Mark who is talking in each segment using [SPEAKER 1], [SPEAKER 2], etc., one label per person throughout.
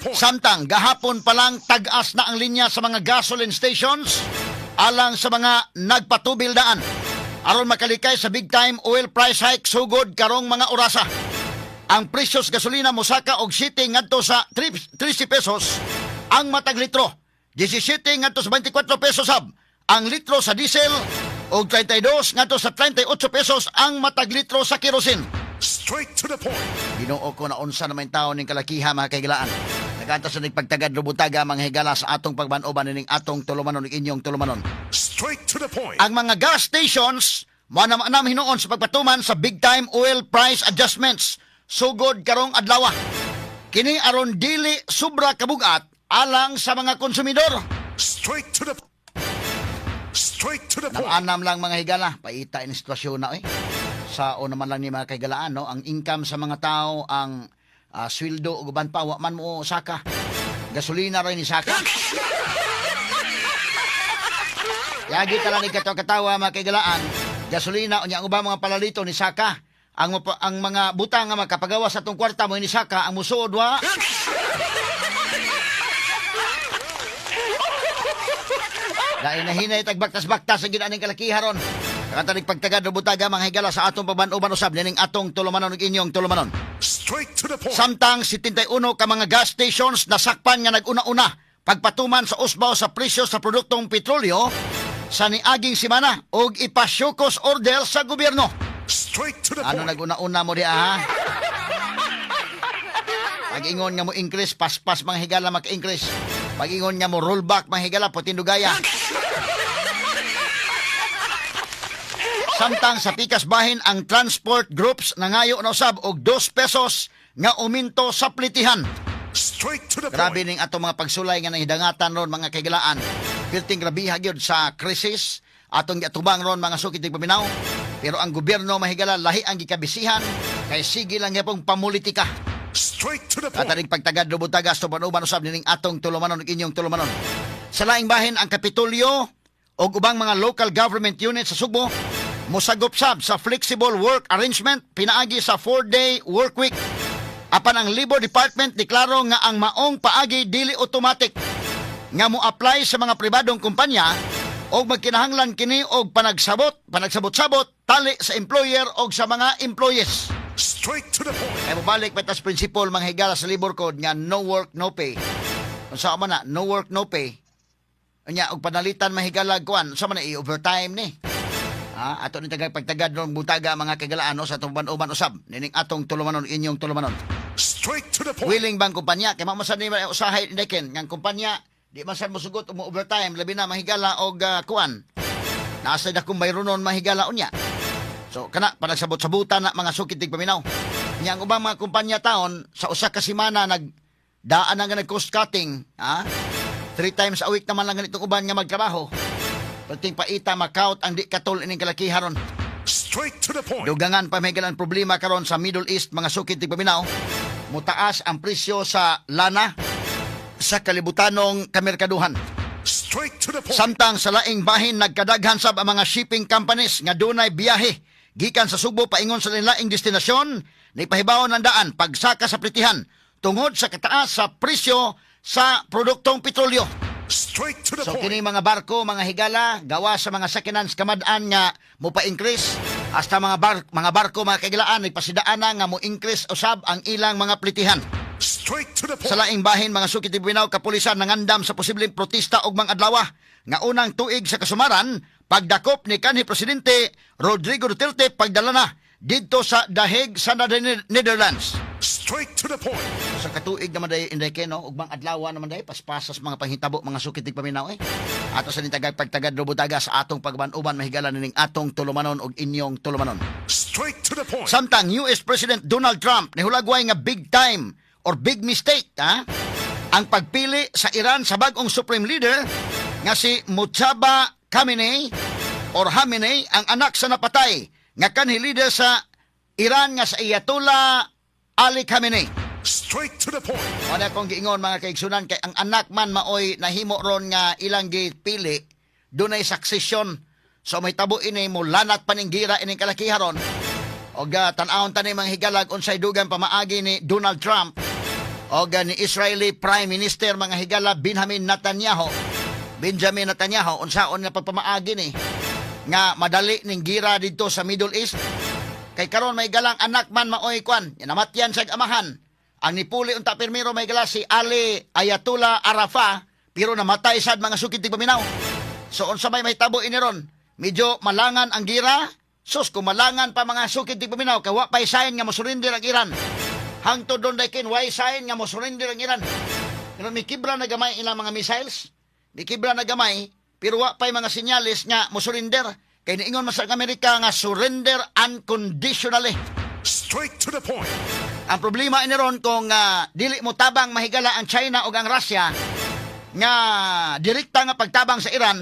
[SPEAKER 1] point.
[SPEAKER 2] Samtang gahapon pa lang, tag-as na ang linya sa mga gasoline stations alang sa mga nagpatubil daan aron makalikay sa big time oil price hike sugod karong mga orasa. Ang presyo sa gasolina mosaka og 7 ngadto sa 13 pesos ang matag litro. 17 ngadto sa 24 pesos sab ang litro sa diesel og 32 ngadto sa 38 pesos ang matag litro sa kerosene.
[SPEAKER 1] Straight to the point.
[SPEAKER 2] Ginoo ko, na unsa naman taon ning kalakiha, mga kahigalaan. Naganta sa nagpagtagad rubutaga, mga higala, sa atong pagban-uban ning atong tulumanon ug inyong tulumanon.
[SPEAKER 1] Straight to the point.
[SPEAKER 2] Ang mga gas stations mo na hinuon sa pagpatuman sa big time oil price adjustments sugod karong adlaw. Kini aron dili sobra kabugat alang sa mga konsumidor.
[SPEAKER 1] Straight to the point.
[SPEAKER 2] Anam lang, mga higala, paita ini sitwasyon na eh. Sao naman lang ni mga kahigalaan, no? Ang income sa mga tao, ang sweldo ug uban pa, wa man mo saka. Gasolina rin ni saka. Yagi ta lang ni katawa mga kahigalaan. Gasolina unya ang ubang mga palalito ni saka. Ang mga butang nga makapagawa sa atong kwarta mo ni saka, ang musuod wa. Dahil nahinay tagbaktas-baktas sa ginaaning kalakiha ron. Kakanta pagtagad butaga, mga higala, sa atong paban-uban usab nining atong tulumanon ug inyong tulumanon.
[SPEAKER 1] Straight to the point.
[SPEAKER 2] Samtang 71 ka mga gas stations nasakpan nga nag-una-una pagpatuman sa usbaw sa presyo sa produktong petrolyo sa niaging semana og ipasyukos order sa gobyerno.
[SPEAKER 1] Straight to the
[SPEAKER 2] Ano
[SPEAKER 1] point.
[SPEAKER 2] nag-una-una mo di ha? Pag-ingon nga mo increase, paspas, mga higala, maka-increase. Pag-ingon nga mo rollback, mga higala, potindugaya. Samtang sa pikas bahin, ang transport groups nangayo na usab og 2 pesos nga uminto sa plitihan.
[SPEAKER 1] Straight to the
[SPEAKER 2] Grabe
[SPEAKER 1] point.
[SPEAKER 2] ning atong mga pagsulay nga nahidangatan ron, mga kahigalaan. Pilting grabiha gyud sa krisis atong giatubang ron, mga sukit paminaw. Pero ang gobyerno, mahigala, lahi ang gikabisihan kay sige lang gyapong pamulitika.
[SPEAKER 1] Straight to the point.
[SPEAKER 2] Kataring pagtagad rubutagas to uban usab nining atong tulumanon ug inyong tulumanon. Sa laing bahin, ang Kapitolyo ug ubang mga local government units sa Sugbo mosagop sab sa flexible work arrangement pinaagi sa 4-day work week. Apan ang Labor Department deklaro nga ang maong paagi dili automatic nga mo-apply sa mga pribadong kumpanya og magkinahanglan kini og panagsabot-sabot tali sa employer og sa mga employees.
[SPEAKER 1] Straight to the point.
[SPEAKER 2] Kaya mobalik pa tas principle, mga higala, sa labor code nga no work, no pay. Unsa man na, no work, no pay. Unya, og panalitan mahigala kuan, unsa man na i-overtime ni. Ha, ato ni tagay pagtagad ron butaga, mga kagalaan, no, sa atong uban usab nining atong tulumanon inyong tulumanon.
[SPEAKER 1] Straight to the point.
[SPEAKER 2] Willing bang kumpanya kay mao ni usahay ndeken nga kumpanya di man sad mosugot mo overtime, labi na mahigala og kuan. Nasa dakong bayronon, mahigala, unya. So kana panagsabot-sabutan na, mga sukit tig paminaw. Nya ang ubang mga kumpanya taon sa usa ka semana nag daan na nga nag cost cutting, ha? Three times a week naman lang ganitong uban nga magtrabaho. Perting paita makaut ang di katol ining kalakiha ron.
[SPEAKER 1] Straight to the point.
[SPEAKER 2] Dugangan pa may ang problema karon sa Middle East, mga sukit tig paminaw. Mutaas ang presyo sa lana sa kalibutanong kamerkaduhan.
[SPEAKER 1] Straight to the point.
[SPEAKER 2] Samtang sa laing bahin, nagkadaghan sab ang mga shipping companies nga dunay biyahe gikan sa Sugbo paingon sa laing destinasyon ni pahibaw ng daan pagsaka sa plitihan tungod sa kataas sa presyo sa produktong petrolyo.
[SPEAKER 1] Straight to the
[SPEAKER 2] So
[SPEAKER 1] point.
[SPEAKER 2] kini mga barko, mga higala, gawa sa mga second kamadaan nga mo pa-increase hasta mga barko, mga kagilaan, nagpasidaan na nga mo increase usab ang ilang mga plitihan.
[SPEAKER 1] Straight to the point.
[SPEAKER 2] Sa laing bahin, mga sukit binaw, kapulisan nangandam sa posibleng protesta og mga adlaw nga unang tuig sa kasumaran pagdakop ni kanhi presidente Rodrigo Duterte pagdala na didto sa Daheg sa Netherlands.
[SPEAKER 1] Straight to the point.
[SPEAKER 2] Sa katuig naman day inday no ug mga adlaw naman day paspasas mga panghitabo, mga sukit paminaw eh. Ato sa nitagag pagtagad rubutaga sa atong pagban-uban, mahigala, nining atong tulumanon og inyong tulumanon.
[SPEAKER 1] Straight to the point.
[SPEAKER 2] Samtang US President Donald Trump nihulagway nga big time or big mistake, ha, ang pagpili sa Iran sa bagong supreme leader nga si Mujtaba Khamenei or Khamenei, ang anak sa napatay nga kanhi leader sa Iran nga sa Ayatollah Ali Khamenei.
[SPEAKER 1] Straight to the point.
[SPEAKER 2] Wala akong giingon, mga kaigsunan, kay ang anak man maoy nahimo ron nga ilang gipili, dunay succession. So may tabo ini mo lanat paning gira ining kalakiha ron. Og tan-awon tani, mga higalag, unsay dugang pamaagi ni Donald Trump. Og ni Israeli Prime Minister, mga higala, Benjamin Netanyahu. Benjamin Netanyahu, unsaon nga pagpamaagi ni nga madali ning gira didto sa Middle East? Kay karon may galang anak man maoy kwan, namatyan sa amahan. Ang nipuli unta pirmiro, may gala, si Ali Ayatollah Arafa, pero namatay sad, mga sukid tigpaminaw. So unsa may mahitabo ini ron? Medyo malangan ang gira. Sus, kumalangan pa, mga sukid tigpaminaw, kay wa pay sign nga mosurrender ang Iran. Hangtod doon daykin, way sign nga mosurrender ang Iran. Pero mikibra na gamay ilang mga missiles. Mikibra na gamay, pero wa pay mga senyales nga mosurrender. Kay niingon man sa Amerika nga surrender unconditionally.
[SPEAKER 1] Straight to the point.
[SPEAKER 2] Ang problema ini ron kung dili mo tabang, mahigala, ang China o ang Russia nga direkta nga pagtabang sa Iran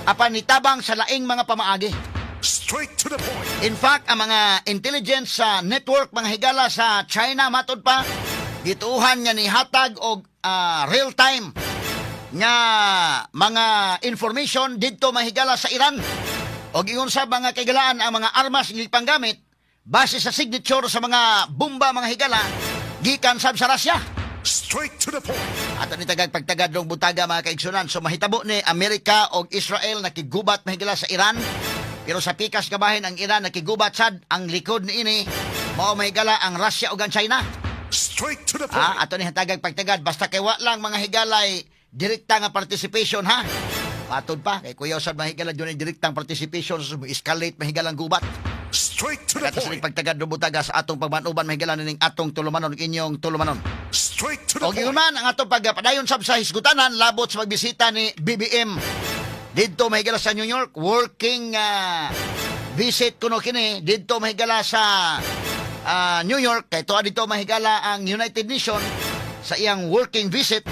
[SPEAKER 2] apan nitabang sa laing mga pamaagi.
[SPEAKER 1] Straight to the point.
[SPEAKER 2] In fact, ang mga intelligence sa network, mga higala, sa China, matod pa, gituuhan nga nihatag og real time nga mga information didto, mahigala, sa Iran. Og ingon sa mga kaigalaan, ang mga armas nga gipanggamit base sa signature sa mga bomba, mga higala, gikan sab sa Russia.
[SPEAKER 1] Straight to the point.
[SPEAKER 2] Ato ni tagag pagtagad dong butaga, mga kaigsunan. So mahitabo ni Amerika og Israel nakigubat, mahigala, sa Iran. Pero sa pikas kabahin ang Iran nakigubat sad, ang likod niini mao, mahigala, ang Russia ug ang China.
[SPEAKER 1] Straight to the point.
[SPEAKER 2] Ah, ato ni hatagag pagtagad basta kay wa lang, mga higalay, direkta nga participation, ha. Matod pa kay kuya sad, mahigala, dunay direktang participation, so escalate, mahigala, ang gubat.
[SPEAKER 1] Straight to the
[SPEAKER 2] Kato sa
[SPEAKER 1] point.
[SPEAKER 2] pagtagad dong butaga sa atong pagmanuban, mahigala, nining atong tulumanon, inyong tulumanon.
[SPEAKER 1] Straight to the
[SPEAKER 2] O
[SPEAKER 1] point.
[SPEAKER 2] ingon man ang atong pagpadayon sab sa hisgutanan labot sa pagbisita ni BBM didto, mahigala, sa New York, working visit kuno kini didto, mahigala, sa New York, kay tuwa dito, mahigala, ang United Nation sa iyang working visit.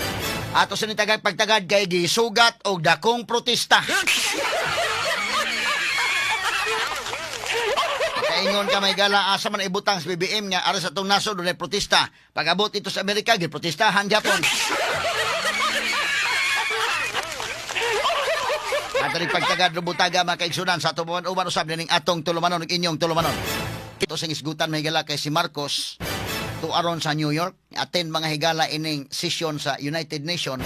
[SPEAKER 2] Ato sa nitagag pagtagad kay gisugat og dakong protesta. Kaingon ka, may gala, asa man ibutang sa BBM nga aras atong nasod dunay protesta? Pag-abot dito sa Amerika, giprotestahan gyapon. Ato rin pagtagad rubutaga, mga kaigsunan, sa atong uban usab nining atong tulumanon ug inyong tulumanon. Ito sa isgutan, may higala, kay si Marcos tuaron sa New York, attend, mga higala, ining session sa United Nation.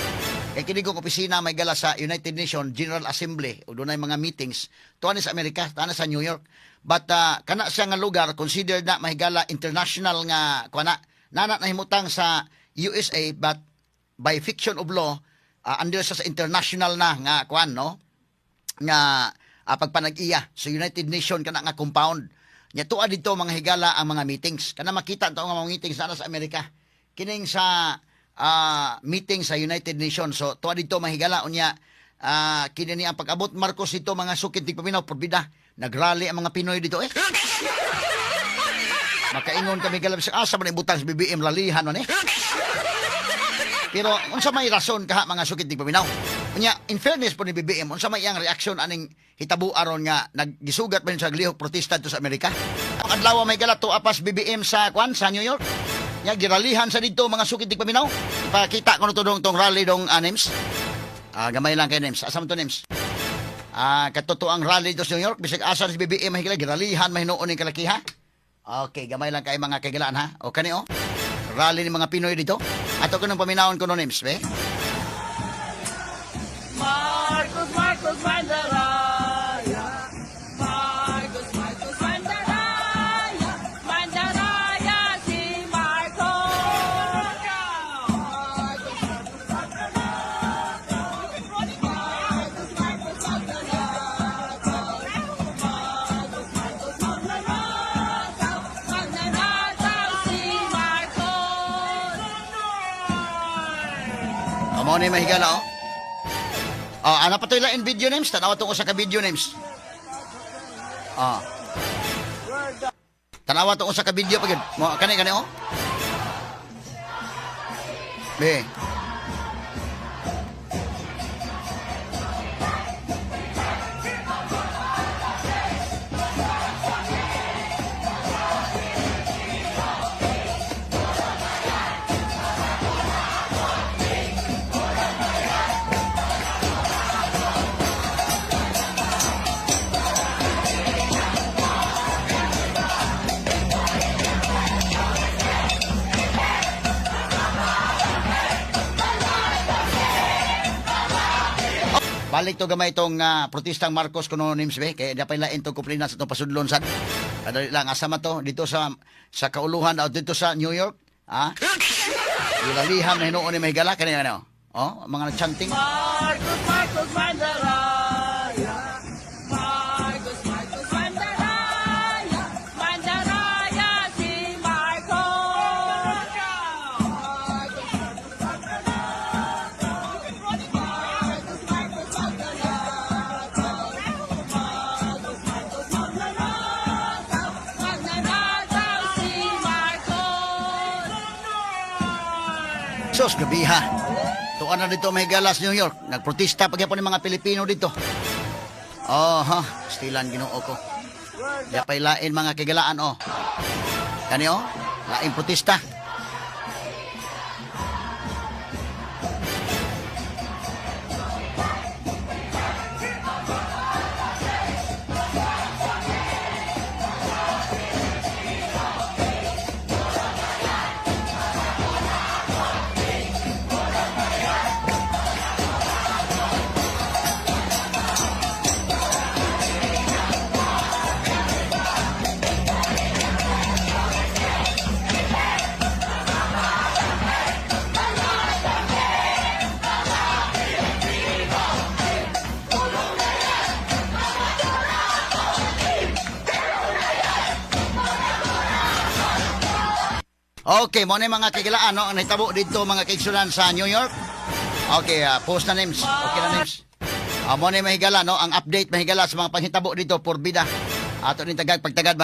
[SPEAKER 2] Kay kini kong opisina, may gala, sa United Nation General Assembly o dunay mga meetings tuan sa Amerika, tuan sa New York. But kana siya nga lugar considered na, mahigala, international nga kuana nana nahimutang sa USA, but by fiction of law under siya sa international na nga kuan, no, nga pagpanag-iya sa United Nation kana nga compound. Nya tuwa dito, mga higala, ang mga meetings. Kana makita to nga mga meetings na sa Amerika. Kining sa meeting sa United Nations. So tuwa dito, mga higala, unya kini ni ang pag-abot Marcos dito, mga sukid tigpaminaw, porbida. Nagrally ang mga Pinoy dito eh. Makaingon kami galab sa asa man ibutang sa BBM, rallyhan man eh. Pero unsa may rason kaha, mga sukid tigpaminaw? Unya, in fairness po ni BBM, unsa may iyang reaksyon aning hitabo aron nga naggisugat man sa lihok protesta dito sa Amerika? Ang adlaw, may gala, tuwa pas BBM sa kwan sa New York. Nya giralihan sa dito, mga sukid tigpaminaw. Ipakita ko no to dong tong rally dong, Nems. Ah, gamay lang kay Nems. Asa man to, Nems? Ah, katotoang rally dito sa New York, bisag asa si BBM, mahigala, giralihan mahinuon ning kalakiha. Okay, gamay lang kay mga kaigalaan, ha. O kani oh. Rally ni mga Pinoy dito. Ato ko nang paminawon ko no, Nems, be.
[SPEAKER 3] Marcos, Marcos Mandaraya. Marcos, Marcos Mandaraya. Mandaraya si Marcos. Marcos, Marcos Mandaraya. Marcos, Marcos Mandaraya. Marcos, Marcos Mandaraya. Mandaraya si Marcos.
[SPEAKER 2] Amo ni, mahigala, oh. Oh, ana pa to ilain video, Names. Tanawa tong usa ka video, Names. Ah. Tanawa tong usa ka video pa gyud. Mo kani kani oh. Be. Balik to gamay itong protestang Marcos kuno, Nims, be kay dapay lain tong kuplina sa itong pasudlon sad. Kadali lang, asa man to? Dito sa kauluhan o dito sa New York, ha? Ilaliham na hinuon ni mahigala kani ano. Oh, mga nag-chanting.
[SPEAKER 3] Marcos, Marcos, Mandaraya. Marcos, Marcos, Mandaraya. Mandaraya si Marcos. Marcos, Marcos, Marcos, Mandaraya. Marcos, Marcos, Mandaraya. Magnanakaw si Marcos.
[SPEAKER 2] Sus, gabiha. Tuan na dito mahigala sa New York. Nagprotesta pa gyapon ni mga Pilipino dito. Oh, ha, stilan, Ginoo ko. Yapay lain mga kigalaan, oh. Kani oh, lain protesta. Okay, mo na yung mga kagilaan, no? Ang nahitabo dito mga kaigsunan sa New York. Okay, post na, names. Okay na, names. Mo na yung mahigala, no? Ang update mahigala sa mga panghitabo dito, porbida. Ato ni tagag pagtagad.